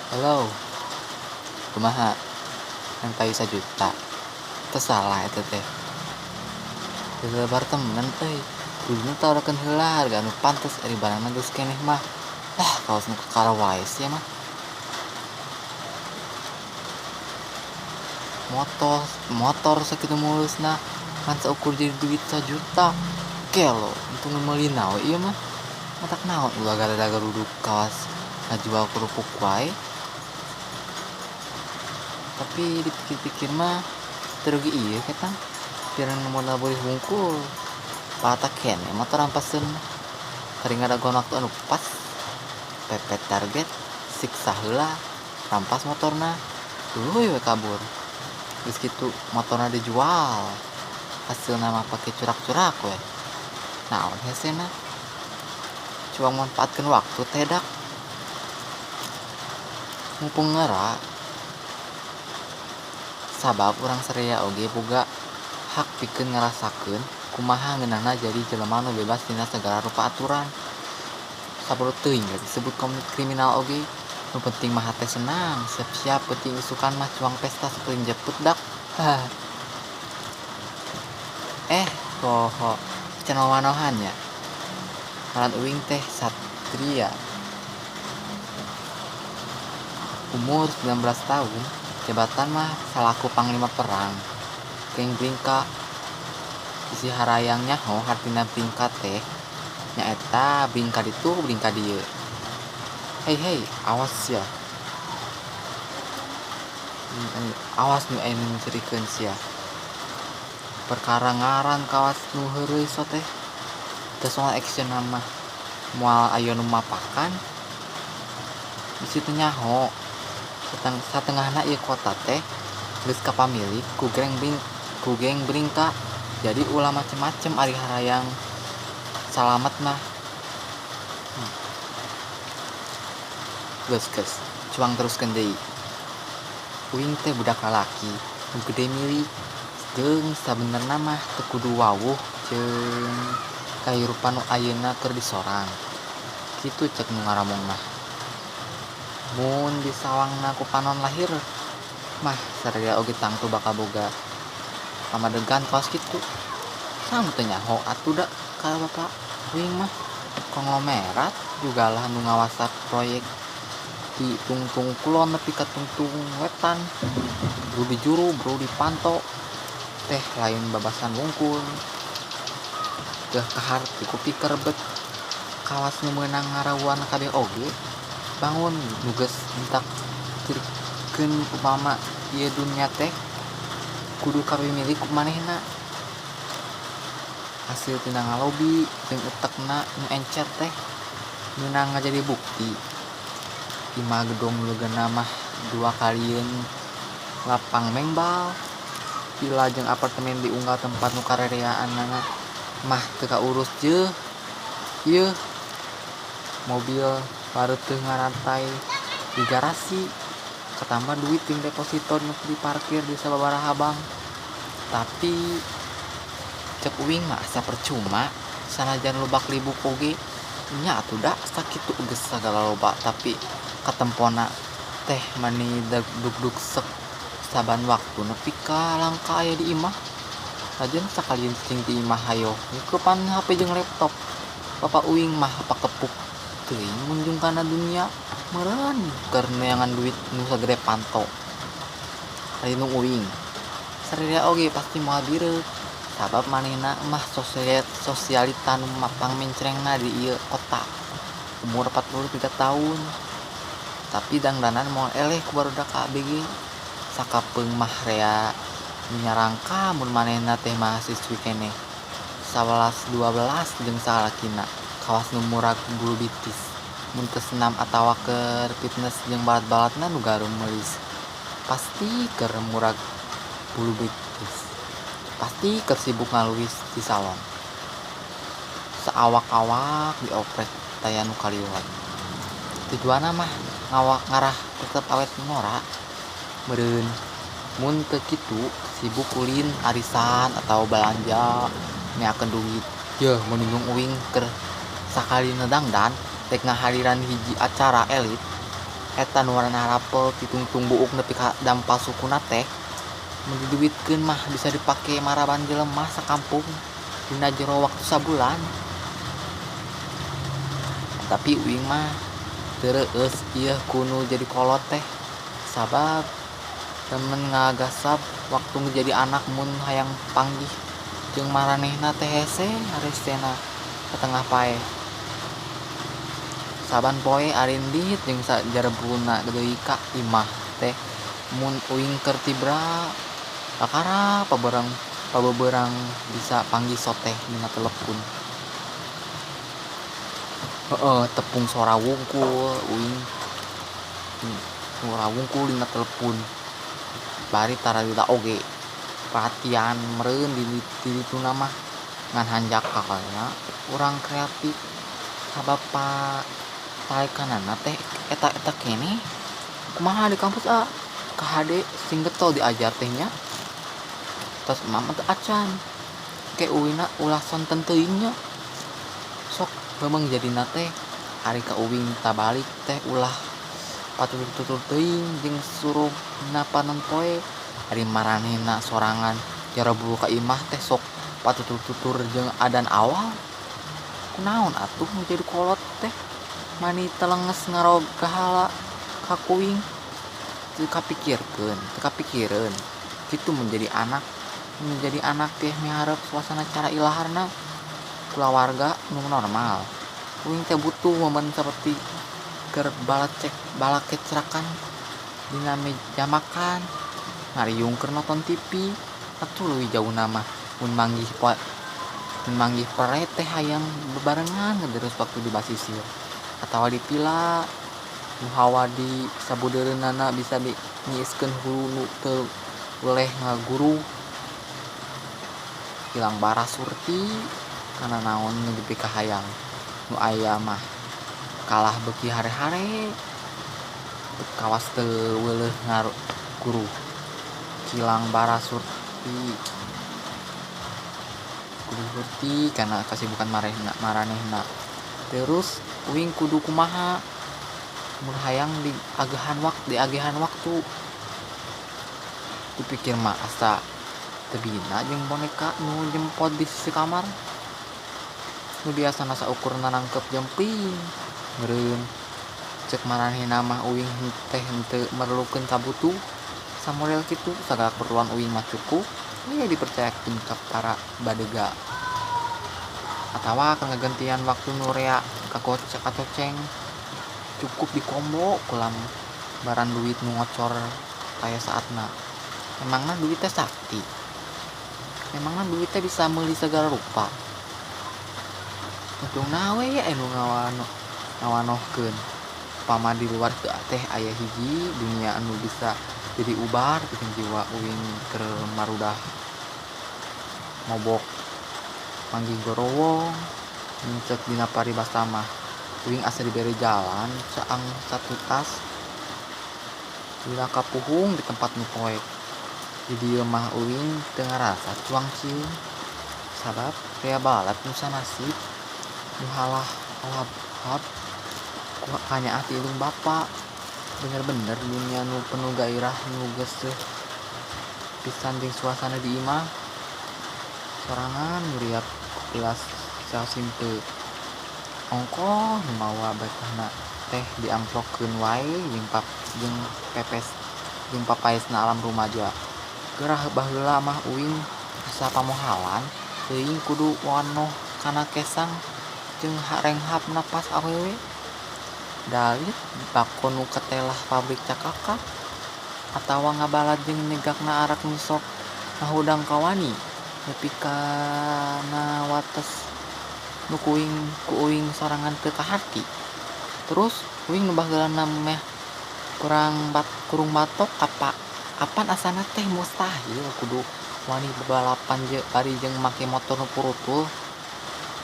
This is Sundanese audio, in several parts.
Halo, kumaha? Yang tahu sajuta. Teu salah eta teh. Teu lebar temen euy. Kuduna tawarkeun heula harga anu pantes ari barangna geus keneh mah. Lah, kawas nu kakara wae sia mah. Motor, motor sakitu mulusna ngan saukur jadi duit sajuta. Gelo, untung meulina we ieu mah. Matak naon ulah gara-gara duduk kawas ngajual kerupuk wae. Tapi dipikir-pikir mah teu rugi ieu ketang. Pirang modal beurih hungkul. Palata keneh motor rampaseun mah. Kari ngadagoan waktu anu pas. Pepet target, siksa heula, rampas motorna, tuluy we kabur. Geus kitu motorna dijual. Hasilna mah pake curak-curak we. Naon hesena? Cuang manfaatkeun waktu teh dak. Mumpung ngera. Sabab urang sararea oge boga hak pikeun ngarasakeun kumaha ngeunahna jadi jelema nu bebas tina sagala rupa aturan. Saperlu teuing rek disebut kriminal oge, nu penting mah hate senang, siap-siap peuting isukan mah cuang pesta sapeling jeput dak. Eh, poho can wawanohan nya. Ngaran uing teh Satria. Umur 19 tahun, jabatan mah salaku panglima perang. Geng Bringka. Bisi harayang nyaho hartina bringka teh nyaeta bringka ditu bringka dieu. Hei hei, awas sia. Awas nu aya nu nyerikeun sia. Perkara ngaran kawas nu heureuy so teh. Teu soal actionna mah moal aya nu mapakan. Bisi teu nyaho satengahna ieu kota teh geus kapamilik ku geng Bringka. Jadi ulah macem-macem ari harayang salamet mah. Geus geus, cuang teruskeun deui. Uing teh budak lalaki nu gede milik jeung sabenerna mah teu kudu wawuh jeung kahirupan nu ayeuna keur disorang. Kitu cek nu ngaramong mah. Mun disawangna ku panon lahir mah sararea oge tangtu bakal boga pamadegan kawas kitu. Saha nu teu nyaho atuh da ka bapa uing mah konglomerat juga lah nu ngawasa proyek di tungtung kulon nepi ka tungtung wetan. Buru dijuru, buru dipanto teh lain babasan wungkul. Teu kaharti ku pikerebet kawas nu meunang ngarawuan kabeh oge bangun nu geus ditakdirkeun upama ieu dunya teh kudu kapimilik ku manehna. Hasil tina ngalobi jeung utekna nu encer teh meunang ngajadi bukti. Imah gedong nu legana mah dua kalieun lapang mengbal. Villa jeung apartemen di unggal tempat nu karereaanana mah teu kaurus jeuh. Yeuh, mobil pareuteuh ngarantai di garasi. Katambah duit jeung deposito nu diparkir di sababaraha bank. Tapi cek uing mah asa percuma sanajan lobak libuk oge nya atuh da sakitu geus sagala loba tapi katempona teh mani dugdug sek saban waktu nepi ka langka aya di imah. Lajeng sakalieun cicing di imah hayoh nyukepan HP jeung laptop. Bapa uing mah pakepuk teuing munjung kana dunia meureun keur neangan duit nu sagede panto. Ari nu uing sararea oge pasti moal bireuk sabab manehna mah sosialita nu mapang mencrengna di ieu kota. Umur 43 tahun. Tapi dangdanan moal eleh ku barudak ABG. Sakapeung mah rea nyarangka mun manehna teh mahasiswi keneh. 11 12 jeung salakina kawas nu murag bulu bitis. Mun teu senam atawa keur fitness jeung balat-balatna nu gareumelis. Pasti keur murag bulu bitis. Pasti keur sibuk ngaluis di salon. Saawak-awak dioprek taya nu kaliwat. Tujuanna mah ngarah tetep awet ngora. Meureun mun teu kitu sibuk ulin arisan atawa balanja meakeun duit. Yeuh mun indung uing keur sakalina dangdan rek ngahadiran hiji acara elit. Eta nu warna harapel ti tungtung buuk nepi ka dampal sukuna teh mun diduitkeun mah bisa dipake maraban jelema sakampung dina jero waktu sabulan. Tapi uing mah teu reueus ieu ku nu jadi kolot teh sabab remen ngagasab waktu jadi anak mun hayang panggih jeung maranehna teh hese haresena satengah paeh. Saban poe arindit jeung sajarebuna deui ka imah teh mun uing keur tibra kakara pabeberang bisa panggih soteh dina telepon. Heeh tepung sora wungkul uing sora wungkul dina telepon bari tara lila oge perhatian meureun di dituna mah ngan hanjakalna urang kreatif sabab palekanana teh eta-eta keneh kumaha di kampus ah kahade sing getol diajar teh nya tos emam teu acan ke uingna ulah sonten teuing nya sok memang jadina teh ari ka uing tabalik teh ulah patutur-tutur teuing jeung suruh panon poe ari maranehna sorangan jarebul ka imah teh sok patutur-tutur jeung adan awal kunaon atuh nu jadi kolot teh mani telenges ngarogahala ka kuing teu kapikirkeun teu kapikireun kitu menjadi anak teh miharep suasana cara ilaharna kulawarga nu normal uing teh butuh momen saperti keur balakecrakan dina meja makan ngariung keur nonton TV atuh leuwih jauhna mah mun manggih pere teh hayang bebarengan ngederus waktu di basisir atawa di pila nu hawa di sabudeureunana bisa di nyiiskeun hulu nu teu weleh ngaguruh hilang bara surti kana naon nu dipikahayang nu aya mah kalah beuki hare-hare kawas teu weuleuh ngaguruh kilang bara surti kudu surti kana kasibukan maranehna terus uing kudu kumaha mun hayang diagehan waktu dipikir mah asa teu bina jeung boneka nu jempot di sisi kamar nu biasana saukur nangkep jempling meureun ceuk maranehna mah uing teh henteu merlukeun kabutuh samodel kitu sagala keperluan uing mah cukup we dipercayakeun ka para badega atawa keur ngagantian waktu nu rea kacoceng cukup dikombo ku lambaran duit nu ngocor taya saatna. Memangna duit teh sakti, memangna duit teh bisa meuli sagala rupa. Untungna we anu ngawanohkeun upama di luar teu teh aya hiji dunia anu bisa jadi ubar pikeun jiwa uing keur marudah mobok manggih gorowong mun ceuk dina paribasa mah uing asa dibere jalan caang satutas lila kapuhung di tempat nu poek. Di dieu mah uing teu ngarasa cuang ciung sabab rea balat nu sanasib nu halah alab ku kanyaah ti indung bapa. Bener-bener dunia nu penuh gairah nu geuseuh pisan jeung suasana di imah sorangan nguriap ku gelas sasimpe ongkoh nu mawa betahna teh diamplokeun wae jeung pepes jeung papaesna alam rumaja. Geurah baheula mah uing asa pamohalan teuing kudu wanoh kana kesang jeung renghap napas awewe dalit bako nu ketelah pabrik cakakak atawa ngabalad jeung nyegakna arak nu sok ngahudang kawani nepi kana wates nu ku uing sorangan teu kaharti. Terus uing nu baheulana meh kurung batok apan asana teh mustahil kudu wani bebalapan bari jeung make motor nu purutul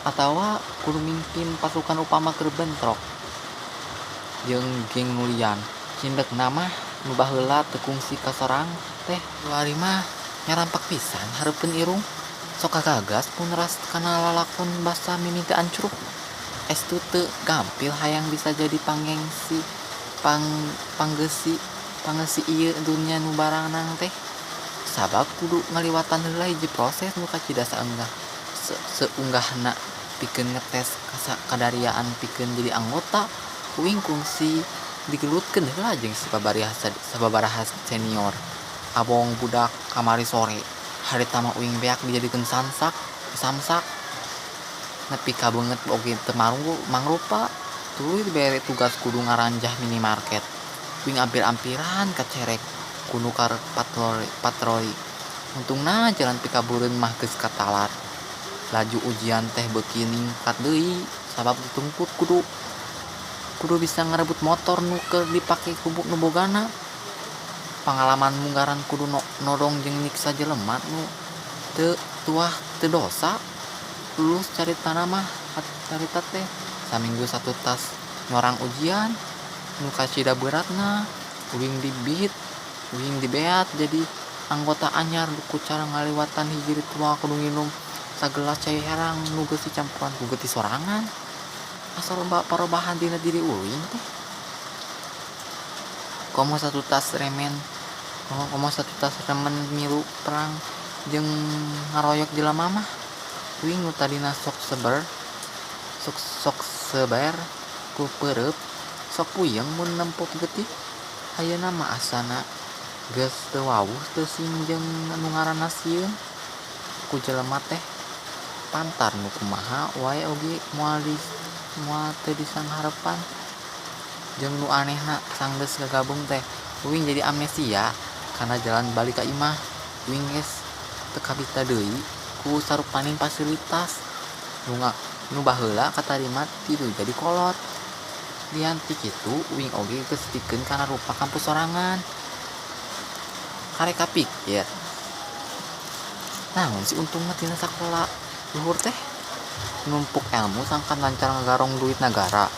atawa kudu mimpin pasukan upama keur bentrok jeung geng nu lian. Cindekna mah nu baheula teu kungsi kasorang teh kiwari mah nyarampak pisan hareupeun irung sok kagagas mun ras kana lalakon basa mimiti ancruk. Estu teu gampil hayang bisa jadi pangengsi panggeusi panggeusi ieu dunya nu baranang teh sabab kudu ngaliwatan heula hiji proses nu kacida saenggah seunggahna pikeun ngetes kadariaan pikeun jadi anggota. Uing kungsi digelutkeun heula jeung sababaraha senior abong budak kamari sore. Harita mah uing beak dijadikeun sansak samsak nepi ka beungeut oge teu mangrupa. Tuluy dibere tugas kudu ngaranjah minimarket. Uing ampir-ampiran kacerek ku nu patroli. Untungna jalan pikabureun mah geus katalar. Laju ujian teh beuki ningkat deui sabab dituntut kudu bisa ngarebut motor nu keur dipake ku nu bogana. Pangalaman munggaran kudu nodong jeung nyiksa jelema nu teu tuah teu dosa. Lulus caritana mah carita teh saminggu satu tas nyorang ujian nu kacida beratna. Uing dibit uing dibeat jadi anggota anyar ku cara ngaliwatan hiji ritual kudu nginum sagelas cai herang nu geus dicampuran ku getih sorangan. Asa loba parobahan dina diri uing teh. Komo satu tas remen komo satu tas remen milu perang jeung ngaroyok jelema mah. Uing nu tadina sok seber ku peureub sok puyeng mun nempo getih. Ayeuna mah asana geus teu wawuh teu sing jeung nu ngaranna sieun ku jelema teh. Pantar nu kumaha wae oge moal teu disangharepan. Jeung nu anehna sanggeus gagabung teh uing jadi amnesia kana jalan balik ka imah. Uing geus teu kabita deui ku sarupaning fasilitas nu baheula katarima tilu jadi kolot. Lian ti kitu uing oge geus pikeun kana rupa kampus sorangan. Karek kapikir naon sih untungna tina sakola luhur teh numpuk ilmu sangkan lancar ngagarong duit nagara.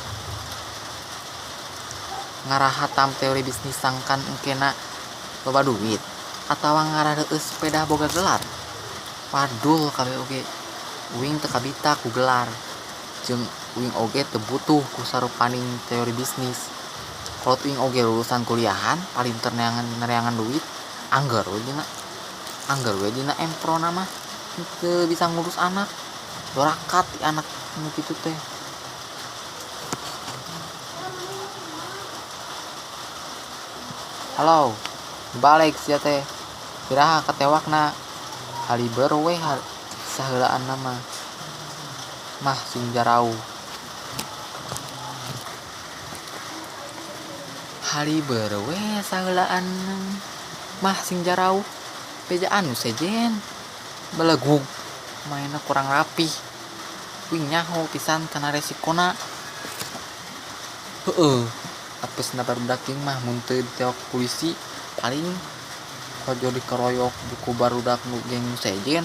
Ngarahatam teori bisnis sangkan engkena loba duit atawa ngarareueus sepeda boga gelar. Padul kabeh oge uing teu kabita ku gelar jeung uing oge teu butuh ku sarupaning teori bisnis. Kolot uing oge lulusan kuliahan palinter neangan duit angger we dina emprona mah teu bisa ngurus anak. Dorakat ti anak nu kitu teh. Halo, balik sia teh. Iraha katewakna. Haliber we saheulaan mah. Mah sing jarauh. Haliber we saheulaan mah sing jarauh. Bejaan nu sejen. Belegug mainna kurang rapih. Uing nyaho pisan kana resikona. Heueuh, apesna barudak jeung mah mun teu ditewak polisi paling kojo dikeroyok ku barudak nu geng nu sejen.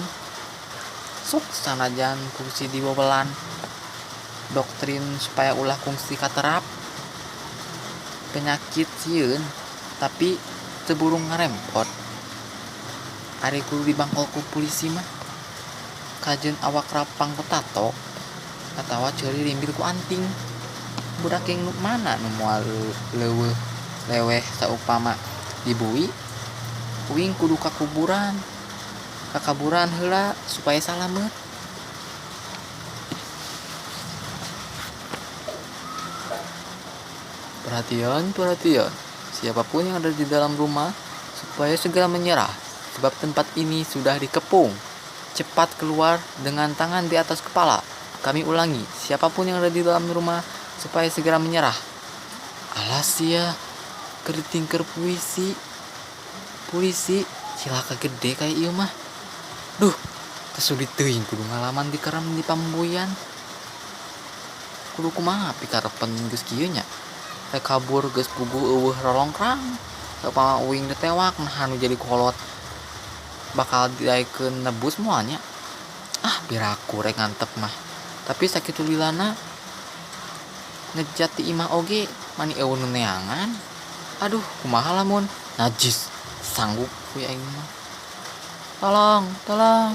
Sok sanajan kungsi diwewelan doktrin supaya ulah kungsi katerap penyakit sieun tapi teu burung ngarempot. Ari kudu dibangkol ku polisi mah kajeun awak rapang ku tato atawa ceuri rimbil ku anting. Budak geng nu mana nu moal leuweuh leweh saupama dibui. Uing kudu kakaburan heula supaya salamet. Perhatian, perhatian. Siapapun yang ada di dalam rumah supaya segera menyerah sebab tempat ini sudah dikepung. Cepat keluar dengan tangan di atas kepala. Kami ulangi, siapapun yang ada di dalam rumah supaya segera menyerah. Alas ya, keur puisi. Polisi cilaka gede kayak ieu mah. Duh, teu sulit teuing kudu ngalaman dikerem di pambuyan. Kudu kumaha pikarepen geus kieu nya. Rek kabur geus puguh eueuh rolongkrang. Saupama uing ditewak nah nu jadi kolot bakal didaekeun nebus moal nya. Ah, piraku rek ngantep mah. Tapi sakitu lilana ngejat di imah oge mani eueuh nu neangan. Aduh, kumaha lamun najis. Sanggup kuy aing mah. Tolong, tolong.